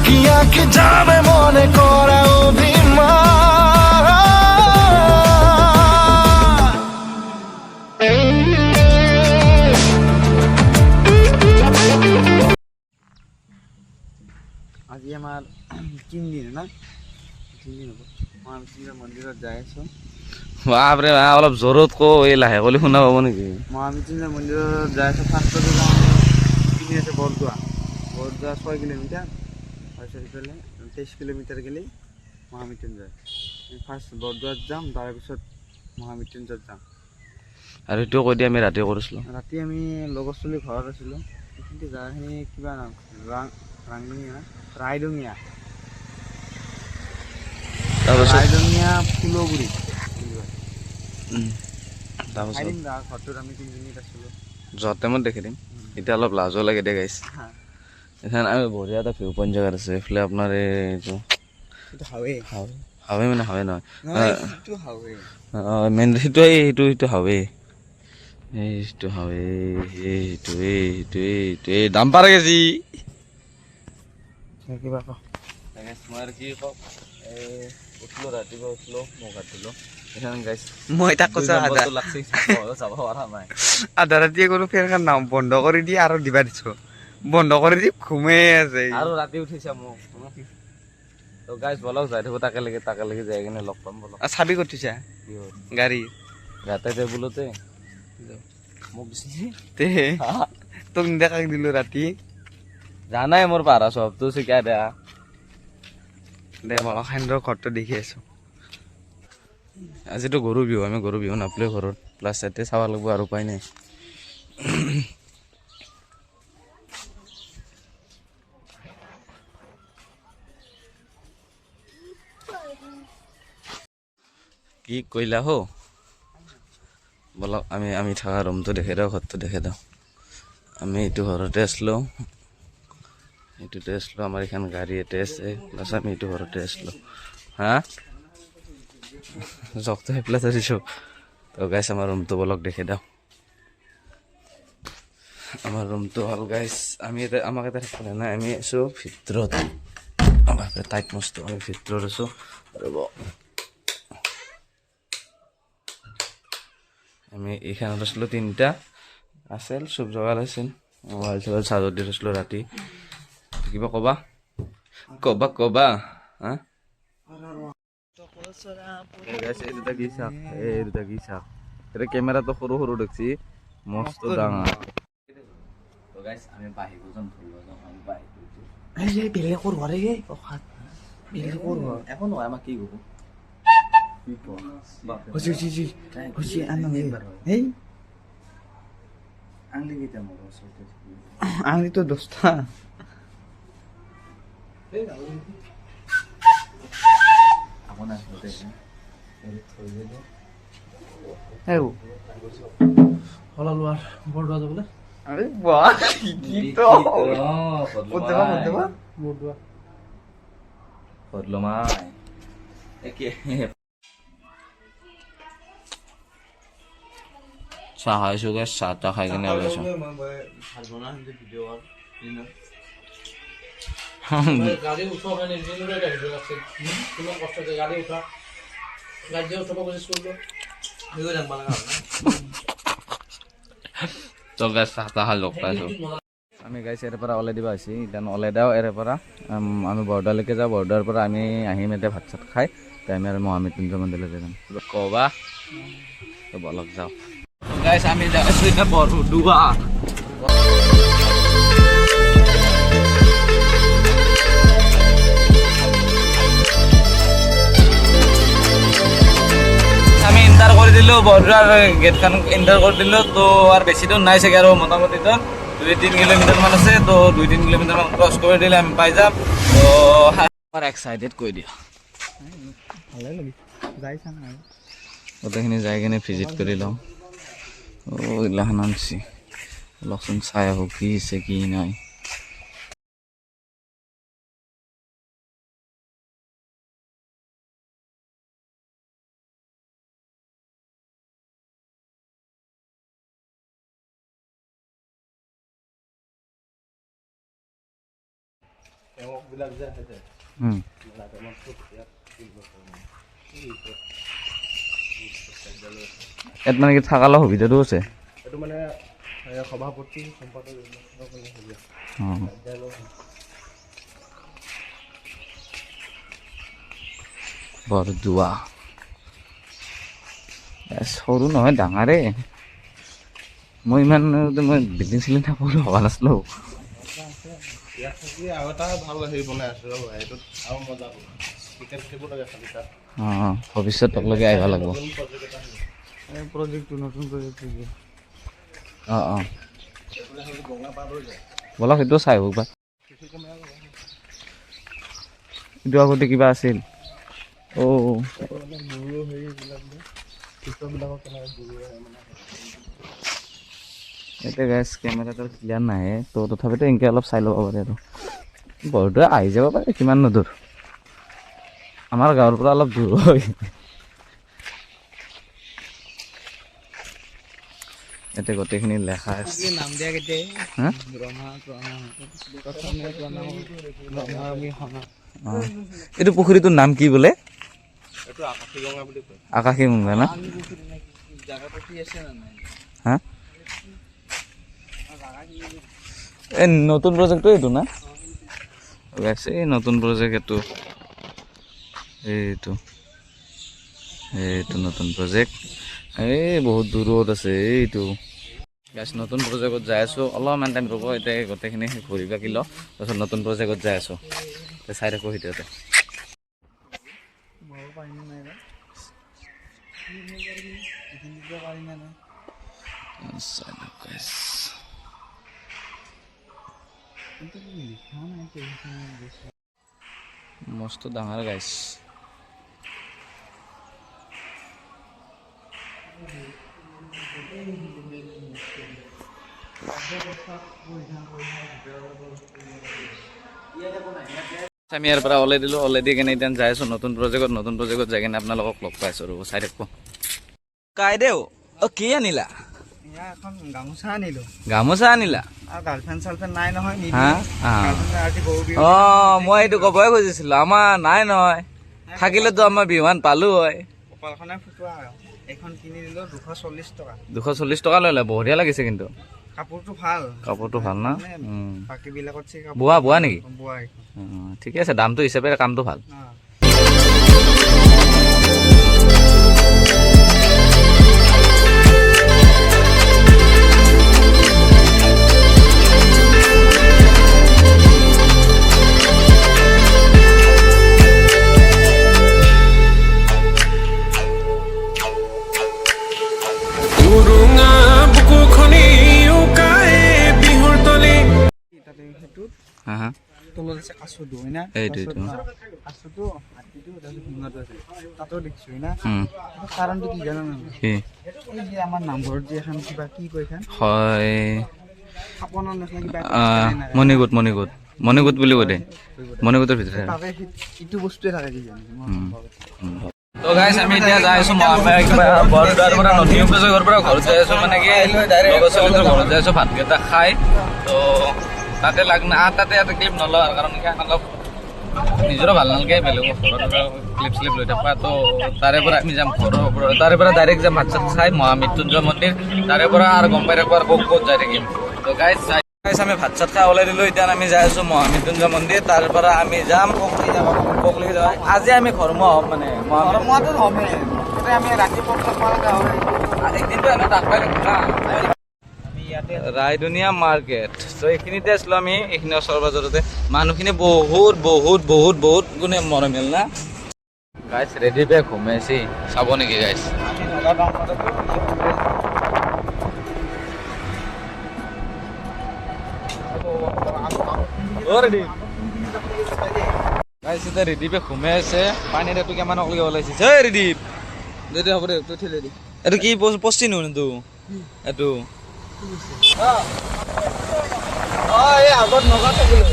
আঁকি আঁকি যাবে মনে কৰা অভিমান। আজি আমাৰ 3 দিন না, 3 দিন হ'ব। মই মৃত্যুঞ্জয় মন্দিৰত যাই আছোঁ। বাপৰে বাপ, অলপ জোৰত ক, এই লাহে ক'লে শুনা পাব নেকি? মহামৃত্যুঞ্জয় মন্দিৰত যাই আছোঁ। ফাৰ্ষ্টতে যাওঁ পিনে আছে বৰদোৱা। বৰদোৱা 6 কিলোমিটাৰ, তাৰপিছত ইফালে 23 কিলোমিটাৰ গ'লে মহামৃত্যুঞ্জয়। ফাৰ্ষ্ট বৰদোৱাত যাম, তাৰপিছত মহামৃত্যুঞ্জয়ত যাম। আৰু এইটোও কৈ দিয়ে, আমি ৰাতি কৰিছিলোঁ। ৰাতি আমি লগৰ ছোৱালীৰ ঘৰত আছিলোঁ। এইখিনিতে জেগাখিনি কিবা নাম, ৰাং ৰাংডুঙীয়া না ৰাইডঙীয়া। তাৰপাছত ৰাইডঙীয়া ফুলগুৰি বুলি কয়। তাৰপাছত চাই দিম দা ঘৰটোত আমি কোনখিনিত আছিলোঁ। যোৱা টাইমত দেখি দিম, এতিয়া অলপ লাজো লাগে দে গাইছ। এখানে আমি বঢ়িয়া এটা ভিউ পইণ্ট জেগাত আছে। এইফালে আপোনাৰ এইটো এইটো হাৱে। হাৱে মানে হাৱে নহয়। নহয়, সেইটো হাৱে। মেইন সেইটো, এইটো সেইটো হাৱে, এইটো হাৱে, এইটো এইটো এইটো এই দাম পাৰ গেছি। কিবা ক। মই আৰু কি কম, এই উঠলো, ৰাতিপুৱা উঠলো, মুখ হাত ধুলো। এখানে গাইছ মই তাক কৈছো আধা লাগছে, যাব পৰা নাই। আধা ৰাতিয়ে কোনো ফেনখন নাম বন্ধ কৰি দি আৰু দিবা দিছো, বন্ধ কৰি দি ঘুমে আছে। আৰু ৰাতি উঠিছা মোক। তো গাইছ, বলক, যাই থাকো তাকে লাগি, তাকে লাগি যাই কিনে লগ পাম, বলক। আৰু চাবি ক'ত থৈছা? কি হ'ল? গাড়ী। ৰাতে টেবুলতে মোক দিছিলি। তে তোক নিদেখাক দিলো ৰাতি। জানাই মোৰ পাৰা চবটো শিকাই দিয়া। দে বলক, সেন্দৰ ঘৰটো দেখি আছো। আজিতো গৰু বিহু, আমি গৰু বিহু নাপলে ঘৰত প্লাছ ইয়াতে চাব লাগিব আৰু উপায় নাই। কি কৰিলা হো? বলক, আমি আমি থকা ৰুমটো দেখি দিওঁ, ঘৰটো দেখি দিওঁ। আমি এইটো ঘৰতে আছিলোঁ, এইটোতে আছিলোঁ। আমাৰ এইখন গাড়ী ইয়াতে আছে, প্লাছ আমি এইটো ঘৰতে আছিলোঁ। হা, জগটো সেইফালে থৈ দিছোঁ। তো গাইছ, আমাৰ ৰুমটো বলক দেখি দিওঁ। আমাৰ ৰুমটো হ'ল গাইছ, আমি ইয়াতে, আমাক ইয়াতে থাকিব নাই, আমি আছোঁ ভিতৰত। বাপৰে, টাইট মস্ত। আমি ভিতৰত আছোঁ। ৰ'ব, আমি এইখনত আছিলোঁ, তিনিটা আছিল, চব জেগাত আছিল। মোবাইল চোবাইল চাৰ্জত দি থৈছিলোঁ ৰাতি। কিবা ক'বা ক'বা ক'বা? হা এই দুটা কি চাক, এই দুটা কি চাক? এটা কেমেৰাটো সৰু সৰু দেখছি, মস্ত ডাঙৰ। তো গাইছ, আমি বাহিৰ যাম, ধৰিব যাম আমি বাহিৰ। এই বেলেগৰ ঘৰে, বেলেগৰ ঘৰ। একো নহয়, আমাক কি ক'ব? হৈছে হৈছে হৈছে, আন এই আংলি কেইটা মোৰ ওচৰতে? আঙুলিটো 10টা। আপোনাৰ থৈ দে। এই হলালো আৰু বৰদোৱা যাবলৈ। আৰে বাহ, কি তো ক'ত যাবা, ক'ত যাবা? বৰদোৱা। বদলমাই একে চাহ খাইছো গাইছ, চাহ তাহ খাই কিনে ওলাইছো। ভাল বনা ভিডিঅ'। গাড়ী উঠোৱা কাৰণে ইঞ্জিনিয়াৰ এটা ভিডিঅ' লাগছে। কিমান কষ্ট হৈছে গাড়ী উঠা, গাড়ী যে উঠাব কোচিছ কৰিলো। লগা হ'ল না। তো গাইছ, চাহ তাহ খাই লগ পাইছো আমি। গাইছ, ইয়াৰ পৰা ওলাই দিবা হৈছে এতিয়া, ওলাই দিওঁ ইয়াৰ পৰা। আমি বৰদোৱালৈকে যাওঁ, বৰদোৱাৰ পৰা আমি আহিম এতিয়া ভাত চাত খাই, তে আমি আৰু মহামৃত্যুঞ্জয় মন্দিৰলৈকে যাম। কিবা ক'বা? তো বলক যাওঁ। গাইছ, আমি যাই আছো এতিয়া বৰদোৱা। আমি এণ্টাৰ কৰি দিলোঁ, বৰদোৱাৰ গেটখন এণ্টাৰ কৰি দিলোঁ। তো আৰু বেছি দূৰ নাই চাগে, আৰু মোটামুটি তো 2-3 কিলোমিটাৰ মান আছে। তো 2-3 কিলোমিটাৰ মান ক্ৰছ কৰি দিলে আমি পাই যাম। তো আমাৰ এক্সাইটেড কৈ দিয়া। ভালে লাগি যাই চাং আৰু। গোটেইখিনি যাই কিনে ভিজিট কৰি লওঁ। অ' এইগিলাখন আনছি, অলপচোন চাই আহোঁ কি আছে কি নাই। ইয়াত মানে কি থাকা লোৱা সুবিধাটো আছে। এইটো মানে সভাপতি সম্পাদক। অঁ, বৰদোৱা সৰু নহয়, ডাঙৰে। মই ইমান মই বিল্ডিং চিল্ডিং থাকোঁ বুলি ভবা নাছিলোঁ। ইয়াত থাকি আৰু এটা ভাল হেৰি বনাই আছে, ৰ'ব, সেইটোত আৰু মজা হ'ব। টিকেট দিব লাগে খালি তাত। অঁ, ভৱিষ্যতলৈকে আহিব লাগিব। প্ৰজেক্টটো, নতুন প্ৰজেক্টটো। অঁ অঁ, ব'লক, সেইটো চাই আহোঁ। বা এইটো আগতে কিবা আছিল। অ' গুৰু হেৰিবিলাক যে শিষ্যবিলাকক কেনেকৈ গুৰু মানে। ইয়াতে গাইছ, কেমেৰাটো ক্লিয়াৰ নাহে তো, তথাপিতো এনেকৈ অলপ চাই ল'ব পাৰে। আৰু বৰদোৱা আহি যাব পাৰে, কিমান দূৰ। আমাৰ গাঁৱৰ পৰা অলপ দূৰ হয়। ইয়াতে গোটেইখিনি লেখা আছে। নাম দিয়া কেতিয়াই হা? ব্ৰহ্মা প্ৰথমে ব্ৰহ্মা আমি সনা। অঁ, এইটো পুখুৰীটোৰ নাম কি বোলে? এইটো আকাশী গংগা বুলি কয়। আকাশী গংগা না? জাগাটো কি আছে না নাই? হা, এই নতুন প্ৰজেক্টটো এইটো না? এই নতুন প্ৰজেক্ট এইটো, এইটো এইটো নতুন প্ৰজেক্ট। এই বহুত দূৰত আছে এইটো। গাইছ, নতুন প্ৰজেক্টত যাই আছোঁ। অলপমান টাইম ৰ'ব, এতিয়া গোটেইখিনি ঘূৰি বাকি লওঁ, তাৰপিছত নতুন প্ৰজেক্টত যাই আছোঁ। চাই থাকোঁ ভিডিঅ'তে। সোমাব পাৰিম নাই বা এইখিনিত পাৰিম নে নাই? চাই লওক গাইছ। কিন্তু লিখা নাই কেইখন। মস্ত ডাঙৰ গাইছ। আমি ইয়াৰ পৰা ওলাই দিলোঁ। ওলাই দি কেনে এতিয়া যাই আছোঁ নতুন প্ৰজেক্টত। নতুন প্ৰজেক্টত যাই কেনে আপোনালোকক লগ পাইছোঁ আৰু চাই থাকিব। কাইদেউ, অ কি আনিলা? এয়া এখন গামোচা আনিলো। গামোচা আনিলা? আৰু গাৰ্লফ্ৰেণ্ড চাৰ্লফ্ৰেণ্ড নাই নহয়। হা। গাৰ্লফ্ৰেণ্ড আজি গৰু বিহু। অ, মই এইটো ক'বই খুজিছিলো, আমাৰ নাই নহয়। থাকিলেতো আমাৰ বিহুৱান পালো হয়। কপালখনে ফুটোৱা আৰু এইখন কিনি দিলো 240 টকা। 240 টকা ল'লে, বঢ়িয়া লাগিছে কিন্তু। কাপোৰটো ভাল। কাপোৰটো ভাল না? মানে বাকী বিলাকত কাপোৰ বোৱা বোৱা নেকি? বোৱা এইখন। ঠিকে আছে, দামটো হিচাপে কামটো ভাল। অ। উৰুঙা বুকুখনি উকাই বিহুৰ তলি। তাতে সেইটোত হা হা তলত আছে কাছটো হয় না? এইটো, এইটো। কাছটো, হাতীটো, তাৰপিছত সিংহটো আছে, তাতো দেখিছো, হয় না? কিন্তু কাৰণটো কি জানা না? কি? এই যে আমাৰ নামঘৰত যে এখন কিবা কি কয় এখন হয়। থাপনাৰ নিচিনা কিবা এটা। মণিকূট, মণিকূট, মণিকূট বুলি কয় দে। মণিকূটৰ ভিতৰত। তাতে ইটো বস্তুৱে থাকে কি জানি মই গম পাওঁ। তো গাইছ, আমি এতিয়া যাই আছো কিবা বৰদোৱাৰ পৰা, নতুন প্ৰজেক্টৰ পৰা ঘৰত যাই আছো, মানে কি লগৰ ছোৱালীটোৰ ঘৰত যাই আছো ভাতকেইটা খাই। তো তাতে লাগ না, তাতে ইয়াতে ক্লিপ নলওঁ আৰু, কাৰণ কি অলপ নিজৰো ভাল নালাগে বেলেগৰ ঘৰৰ ক্লিপ শ্লিপ লৈ থাকবা। তো তাৰে পৰা আমি যাম ঘৰৰ পৰা, তাৰে পৰা ডাইৰেক্ট যাম ভাত চাত খাই মহামৃত্যুঞ্জয় মন্দিৰ। তাৰে পৰা আৰু গম পাই থাকব আৰু ক'ত ক'ত যাই থাকিম। তো গাইছ, গাইছ, আমি ভাত চাত খাই ওলাই দিলো। এতিয়া আমি যাই আছো মহামৃত্যুঞ্জয় মন্দিৰ। তাৰ পৰা আমি যাম ককলি যাম। আজি আমি ঘৰমুৱা হ'ম মানে ঘৰমুৱাটো হ'মেই, তাতে আমি ৰাতিপুৱা একদিনটো এনে তাক পাই থাকিম না। আমি ইয়াতে ৰায়দুনীয়া মাৰ্কেট। ত' এইখিনিতে আছিলো আমি, এইখিনি ওচৰ পাজৰতে। মানুহখিনি বহুত বহুত বহুত বহুত গুণে মৰমীয়াল না। গাইছ, ৰেডি বেগ ঘুমাইছি, চাব নেকি গাইছ? আমি নগাঁও টাউনতে। ৰেডি গাইছ, এতিয়া ৰেডি বেগ ঘুমাই আছে। পানীৰ এইটো কিমান অকলে ওলাইছে। হেই ৰেডিপ, দে দে, হ'ব দে। তই ঠেলি দি। এইটো কি পচি নো এইটো এইটো অ, এই আগত নগাঁও থাকিলো।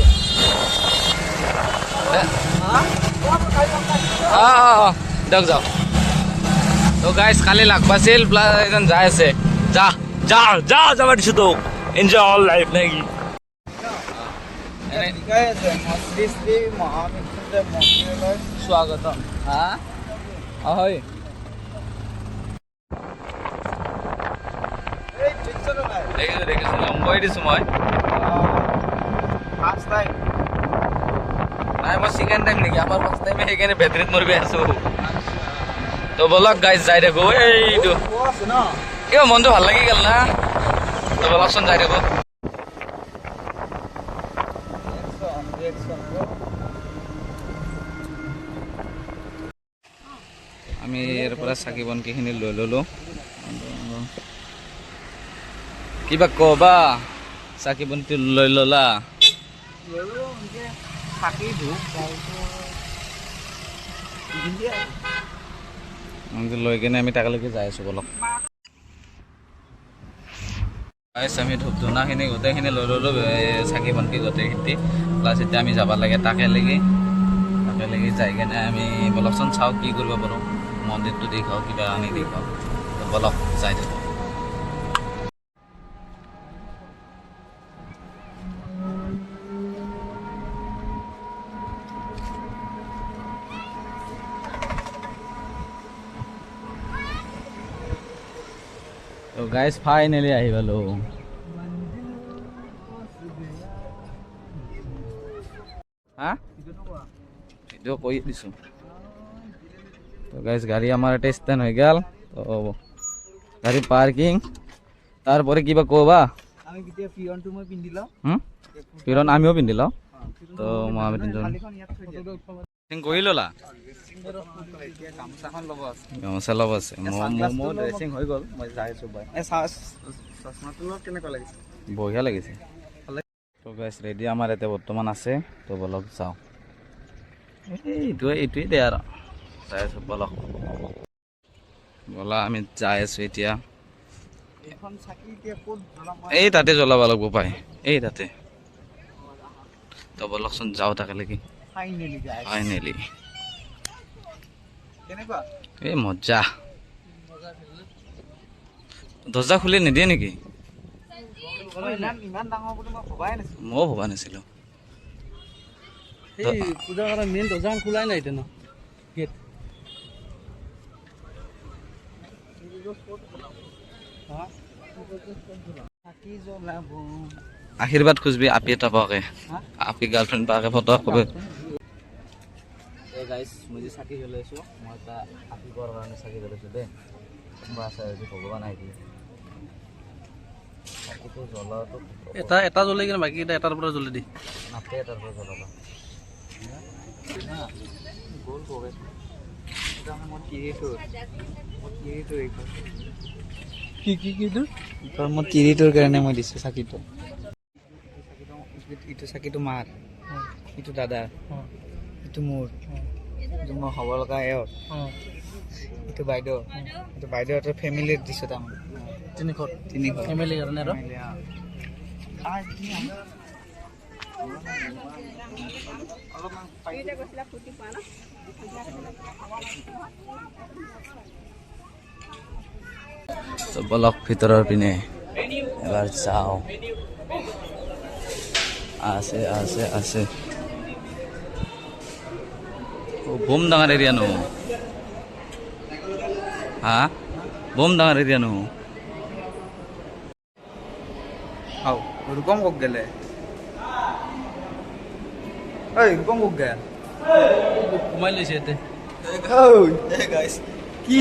অ অ অ, দিয়ক, যাওক। তো গাইছ, কালি লাগবাছিল, প্লাছ এজন যাই আছে। যা যা যা, যাব দিছো তোক। এনজয় অল লাইফ নেকি? লিখাই আছে শ্ৰী শ্ৰী মহামৃত্যুঞ্জয় মন্দিৰলৈ স্বাগতম। হা, হয়। এই দেখিছ নাই? দেখিছো, দেখিছো, লম্বই দিছো মই। First time. নাই, মই ছেকেণ্ড টাইম নেকি? আমাৰ ফাৰ্ষ্ট টাইম, সেইকাৰণে বেটাৰীত মৰিবি আছো। তো বলক গাইজ, যাই থাকো। এইটো আছে ন। কিবা মনটো ভাল লাগি গ'ল না। তো বলকচোন, যাই থাকো। Reaction, reaction. আমি ইয়াৰ পৰা চাকি বন্তিখিনি লৈ ল'লোঁ। কিবা কবা? চাকি বন্তি লৈ ল'লা? চাকি ধূপ, তাৰপিছত লৈ কিনে আমি তালৈকে যাই আছোঁ। বলক গাইছ, আমি ধূপ ধূনাখিনি গোটেইখিনি লৈ ল'লোঁ, চাকি বন্তি গোটেইখিনি। প্লাছ এতিয়া আমি যাব লাগে তাকে লাগি। তাকে লাগি যাই কিনে আমি বলকচোন চাওঁ কি কৰিব পাৰোঁ। মন্দিৰটো দেখাওঁ, কিবা আনি দেখাওঁ। তো বলক, যাই থাকোঁ। তো গাইজ, ফাইনেলি আহি পালোঁ। হা, ভিডিঅ' কৰি দিছোঁ। তো গাইজ, গাড়ী আমাৰ এটা ষ্টেণ্ড হৈ গ'ল। তো গাড়ী পাৰ্কিং, তাৰপৰে কিবা ক'বা? আমি কেতিয়া পিয়নটো মই পিন্ধি লওঁ। পিৰন আমিও পিন্ধি লওঁ। তো মহামৃত্যুঞ্জয় খালীখন ইয়াত থৈ দিয়া। কৰি ল'লা? এতিয়া গামোচাখন ল'ব আছে। গামোচা ল'ব আছে। মোৰ ড্ৰেছিং হৈ গ'ল, মই যাই আছোঁ, বাই। এই চশমাটো লগত কেনেকুৱা লাগিছে? বঢ়িয়া লাগিছে। তো গাইজ, ৰেডি আমাৰ ইয়াতে বৰ্তমান আছে। তো বলক যাওঁ। এইটোৱে এইটোৱে দে আৰু যাই আছোঁ। বলক, ব'লা, আমি যাই আছোঁ এতিয়া। এইখন চাকি এতিয়া ক'ত জ্বলাম মই? এই তাতে জ্বলাব লাগিব পাই, এই তাতে। তো বলকচোন, যাওঁ তাকেলৈকে। Finally guys. ফাইনেলি। কেনেকুৱা? এই মজা। দৰ্জা খুলি নিদিয়ে নেকি? মই ইমান ইমান ডাঙৰ বুলি মই ভবাই নাছিলো। ময়ো ভবা নাছিলোঁ। এই পূজা কৰা মেইন দৰ্জাখন খোলাই নাই এতিয়া ন গেট। চাকি জ্বলাব। আশীৰ্বাদ খুজিবি আপি এটা পাকে। হা? আপি গাৰ্লফ্ৰেণ্ড পাকে ফটো কবে। গাইজ, মই যে চাকি জ্বলাইছোঁ, মই এটা আপি পোৱাৰ কাৰণে চাকি জ্বলাইছোঁ দেই। কোনোবা আছে যদি ভগৱান আহি চাকিটো জ্বলোৱাটো। এটা এটা জ্বলাই কিনে বাকীকেইটা এটাৰ পৰা জ্বলাই দি। নাপে, এটাৰ পৰা জ্বলাব। গ'ল কবে এটা মোৰ তিৰিটোৰ এইখন। কি কি কি? তোৰ মোৰ তিৰিটোৰ কাৰণে মই দিছোঁ চাকিটো। ইটো চাকিটো মাৰ, ইটো দাদাৰ, ইটো মোৰ, ইটো মই হ'ব লগা এওঁৰ, ইটো বাইদেউ, ইটো বাইদেউহঁতৰ ফেমিলিত দিছোঁ তাৰমানে। 300। 300। ফেমিলিৰ কাৰণে আৰু। Family, অ। অলপমান পাই। তো বলক, ভিতৰৰ পিনে এবাৰ যাওঁ। আছে, আছে, আছে। বম ডাঙৰ এৰিয়া ন? হা, বম ডাঙৰ এৰিয়া ন? হাও, ৰূপম ক'ত গেলে? ঐ ৰূপম ক'ত গেল? সোমাই লৈছে ইয়াতে। কি?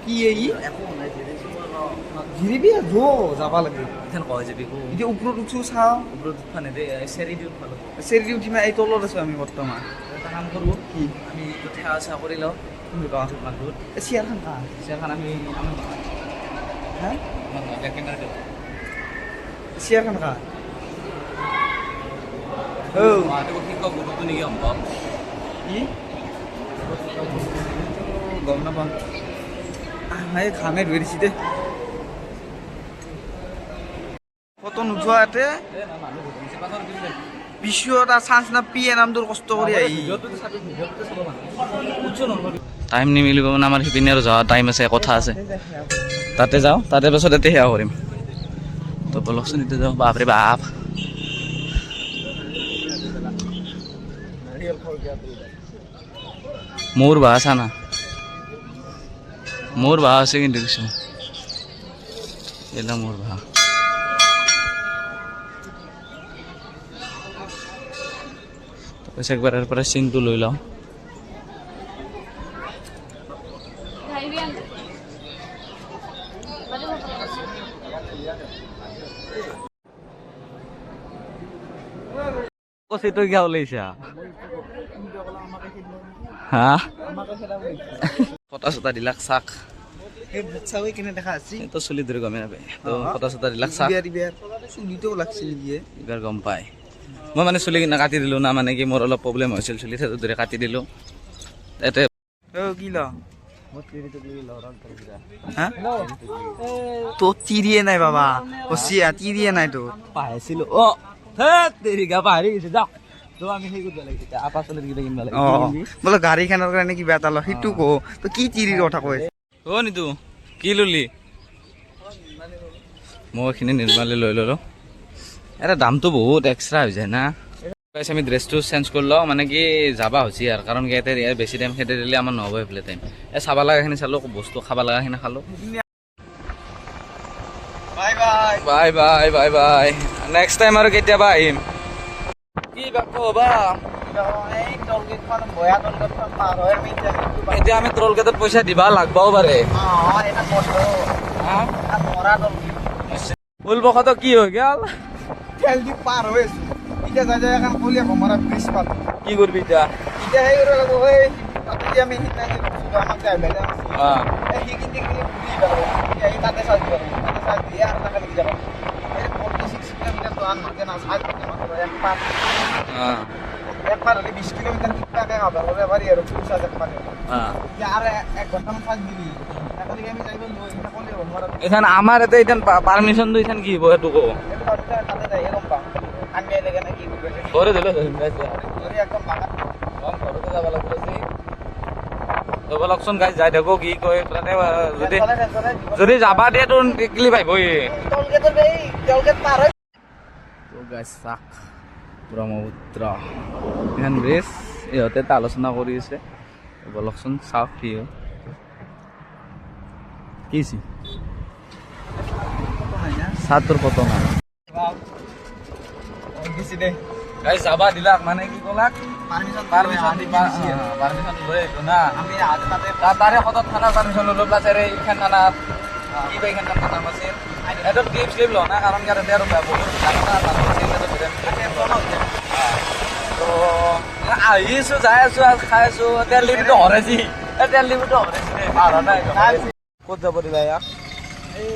কি এই জিৰিবি যো যাবা লাগে। এতিয়া ওপৰত উঠো, চাওঁ। চেৰি উঠিম। এই তলত আছো আমি বৰ্তমান। এটা কাম কৰোঁ। কি? আমি ঠেৱা চেৱা কৰি লওঁ। মাতবোৰ। এই চেয়াৰখন কাৰ? চেয়াৰখন আমি আমাৰ হা? কেমেৰা। চেয়াৰখন কাৰ? ঔ। শিক্ষক গুৰুটো নেকি সম্ভৱ? কি গম নাপাওঁ। এই ঘামে ধুই দিছি দে। ফটো নুঠোৱা ইয়াতে। পিছত আৰু চান্স নাপিয়ে নামটোৰ কষ্ট কৰি আহি। টাইম নিমিলিব মানে আমাৰ সিপিনে আৰু যোৱা টাইম আছে, কথা আছে। তাতে যাওঁ, তাতে পাছত ইয়াতে সেৱা কৰিম। তো বলকচোন এতিয়া যাওঁ। বাপৰে বাপ, মোৰ বাহ চানা, মোৰ বাহ আছে কিন্তু কিছু এটা মোৰ বাহ। তাৰপিছত একবাৰ ইয়াৰ পৰা চিনটো লৈ লওঁ। তই কিয় ওলাইছা? হা, ফটা চটা দিলাক চাক। তো চুলি ধৰি গমেই নাপায়। তো ফটা চটা দিলাক চাক। এইবাৰ গম পায়। মই মানে চুলি কাটি দিলোঁ না, মানে কি মোৰ অলপ প্ৰব্লেম হৈছিল চুলি, সেইটো ধৰি কাটি দিলোঁ। ইয়াতে তো তিৰিয়ে নাই বাবা, তিৰিয়ে নাই তো পাইছিলো। অ তেৰিকা পাহৰি গৈছে, যাওক। তো আমি সেই কৰিব লাগিছে, আপা চলিৰ কিবা কিনিব লাগে। বোলে গাড়ীখনৰ কাৰণে কিবা এটা ল, সেইটো ক তই কি তিৰিৰ কথা কৈ। অ নিতু কি ললি? মই এইখিনি নিৰ্মালি লৈ ল'লো। এটা দামটো বহুত এক্সট্ৰা হৈ যায় না। আমি ড্ৰেছটো চেঞ্জ কৰি লওঁ, মানে কি যাবা হৈছে আৰু, কাৰণ কি ইয়াতে ইয়াৰ বেছি টাইম খেদি দিলে আমাৰ নহ'ব এইফালে টাইম। এই চাব লগাখিনি চালোঁ, বস্তু খাব লগাখিনি খালোঁ। Bye bye bye bye bye bye. Next time আৰু কেতিয়াবা আহিম। কি বা ক'বা, এতিয়া আমি ট্ৰল গেটত পইচা দিবা লাগবাও পাৰে। ভুলবশতঃ কি হৈ গ'ল, পাৰ হৈ আছো এতিয়া, যাই যাই এখন কলীয়া ভমৰা ব্ৰিজ পালো। কি কৰিবি এতিয়া? এতিয়া সেই কৰিব লাগিব, সেই তাতে যে আমি সিদিনা যে ৰখিছিলো, আমাক যে আহিলে সেইখিনি ঘূৰি আহিব, তাতে চাৰ্জ দিব লাগিব, তাতে চাৰ্জ দিয়ে আৰু তাকে লাগি যাব। এই 46 কিলোমিটাৰটো আন মাজে না চাৰ্জ মাত্ৰ একপাৰ, একপাৰ হ'লে 20 কিলোমিটাৰ কিবাকে কাভাৰ কৰিব পাৰি আৰু ফুল চাৰ্জ একপাৰ। এতিয়া আৰু এক ঘণ্টামান চাৰ্জ দিলি একেলগে আমি যাই লৈ কলীয়া ভমৰা। এইখান আমাৰ ইয়াতে এতিয়া পাৰ্মিশ্যনটো এইখান কি হ'ব সেইটো কওঁ। তাতে যাইহে গম পাম আমি আহিলে কেনে কি ঘৰে ধৰি একদম বাগান ঘৰতে যাব লাগিব। বলকচোন গাইজ, যাই থাকো। কি কয় তাতে যদি যদি যাবা দিয়ে তোৰ টিকলি পাইবই। গাইজ চাক, ব্ৰহ্মপুত্ৰ এখন ব্ৰিজ, ইহঁতে এটা আলোচনা কৰি আছে। বলকচোন চাওক কি হয়। কি হৈছে? চাহ তোৰ ফটো নাই। গাইজ যাবা দিলাক, মানে কি কলাক, পাৰমিশ্যন পাৰমিশ্যন লৈ আহিলো না আমি। তাৰে সদৰ থানাৰ পাৰমিশ্যন ল'লো, প্লাছ এইখন থানাত কি বা এইখন থানাৰ আছিল এইটো ক্লিপ শ্লিপ লওঁ না, কাৰণ ইয়াত আৰু বহুত মানুহ আছিল। তো আহিছো, যাই আছো, খাই আছো। তেল ডিপুটো হৰাইছি, তেল ডিপুটো হৰাইছি, পাৰা নাই। ক'ত যাব দিলা ইয়াক? এই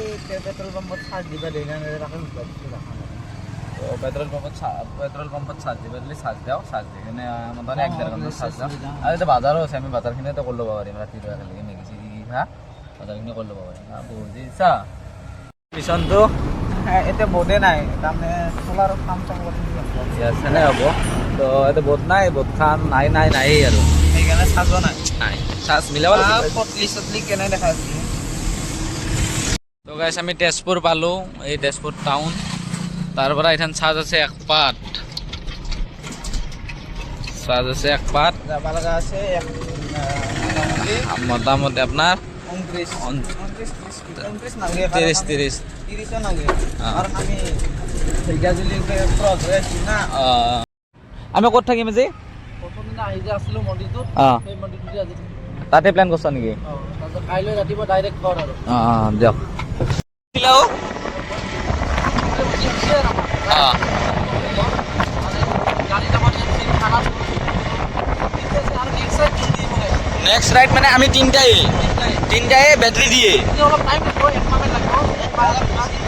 পেট্ৰল পাম্পত চাৰ্জ দিবা দেই না, তাকে সুধিবা দিছো। পেট্ৰল পাম্পত, পেট্ৰল পাম্পত চাৰ্জ দিব দিলে চাৰ্জ দিওঁ, চাৰ্জ দি কিনে মোটামুটি 1-1.5 ঘণ্টা চাৰ্জ দিওঁ। আৰু এতিয়া বাজাৰো আছে, আমি বাজাৰখিনি কৰি ল'ব পাৰিম। ৰাতিপুৱা একেলগে মেগি চেগি খা বাজাৰখিনি কৰি ল'ব পাৰিম। বহুত ইচ্ছা মিছনটো এতিয়া বোধে নাই, তাৰমানে চলাৰৰ কাম চাম কৰি সেনে হ'ব। তো এতিয়া বোধ নাই, বোধ খান নাই নাই নাই আৰু সেইকাৰণে চাৰ্জো নাই, নাই চাৰ্জ মিলাব। পটলি চটলি কেনে দেখা আছে। তো গাইছ আমি তেজপুৰ পালোঁ, এই তেজপুৰ টাউন। তাৰ পৰা এখন চাৰ্জ আছে এক পাত, চাৰ্জ আছে এক পাত। যাব লগা আছে মোটামুটি আপোনাৰ 30 30 নালাগে, কাৰণ আমি ক্ৰছ হৈ আছো না। আমি ক'ত থাকিম আজি? প্ৰথম দিনা আহি যে আছিলো মন্দিৰটোত, সেই মন্দিৰটোতে আজি থাকিম। তাতে প্লেন কৰিছ নেকি? তাৰপিছত কাইলৈ ৰাতিপুৱা ডাইৰেক্ট ঘৰ আৰু। অঁ দিয়ক। নেক্সট ৰাইড মানে আমি তিনিটাই তিনিটাই বেটাৰী দিয়ে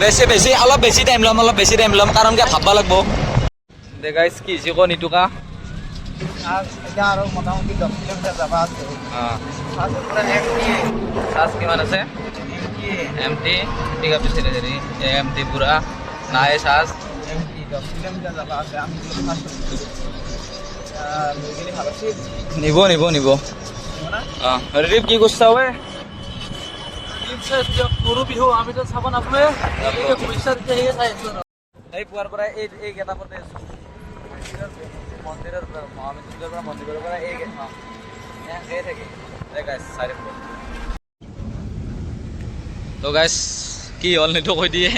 বেছি বেছি অলপ বেছি টাইম ল'ম, অলপ বেছি টাইম ল'ম, কাৰণ কিয় ভাববা লাগব। দে গাইজ, কি হৈছে ক নিতুকা? এতিয়া আৰু মোটামুটি 10 কিলোমিটাৰ যাবা আছে। চাৰ্জ কিমান আছে? এম টি ঠিক আছে, হেৰি এম টি পুৰা নাই চাৰ্জ। 10 কিলোমিটাৰ যাবা আছে। আমি নিব নিব নিব। অঁ ৰিপ কি কৰিছা ৱে? ফিল্ম চাই আছো দিয়ক, গৰু বিহু আমিতো চাব নাপালোৱে, শুভেচ্ছা দিছে সেয়ে চাই আছো। এই পুৱাৰ পৰা এই এই গেটআপতে আছো। মন্দিৰৰ পৰা, মহামৃত্যুঞ্জয়ৰ পৰা, মন্দিৰৰ পৰা এই এনেকৈ থাকি। গাইছ চাই থাকিব। তো গাইছ কি হ'ল সেইটো কৈ দিয়ে।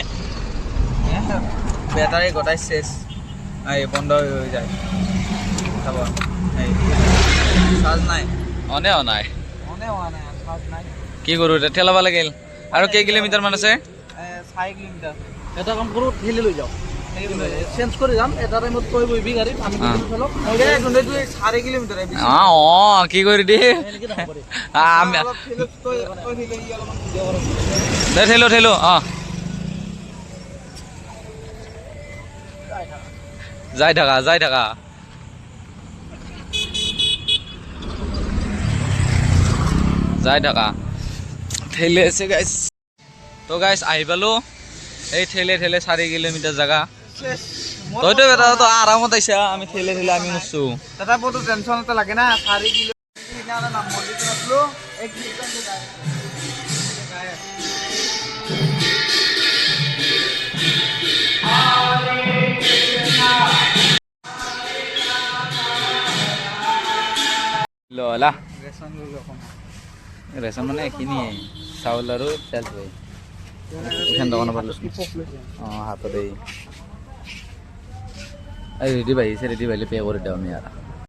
বেটাৰী গোটাই চেচ, এই বন্ধ হৈ যায়। চাব, এই চাৰ্জ নাই। অনে অ নাই। অনে হোৱা নাই, চাৰ্জ নাই। কি কৰোঁ এতিয়া? ঠেলাব লাগিল। আৰু কেই কিলোমিটাৰ মান আছে? 4 কিলোমিটাৰ। এটা কাম কৰোঁ, ঠেলি লৈ যাওঁ, চেঞ্জ কৰি যাম। এটা টাইমত তই বহিবি গাড়ীত, আমি চলক। 4 কিলোমিটাৰ। অঁ অঁ কি কৰি দিয়ে আমি দে, ঠেলো ঠেলো। অঁ, যাই থাকা, যাই থাকা, যাই থাকা। ঠেলি আছে গাইছ। তো গাইছ আহি পালো। এই ঠেলে ঠেলে 4 কিলোমিটাৰ জেগা। তইতো বেটা তো আৰামত আহিছা, আমি ঠেলে ঠেলে আমি মৰছো। দাদা, বহুত টেনশ্যন এটা লাগে না। 4 কিলো মন্দিৰটো নাছিলো, 1 কিলোমিটাৰ। ললা ৰেচন মানে এইখিনিয়ে, চাউল আৰু তেল। থৈ এইখন দোকানৰ পৰা লৈছোঁ। অঁ, হাতত এই ৰেডি বাঢ়িছে। ৰেডি বাঢ়িলে পে' কৰি দিওঁ আমি আৰু।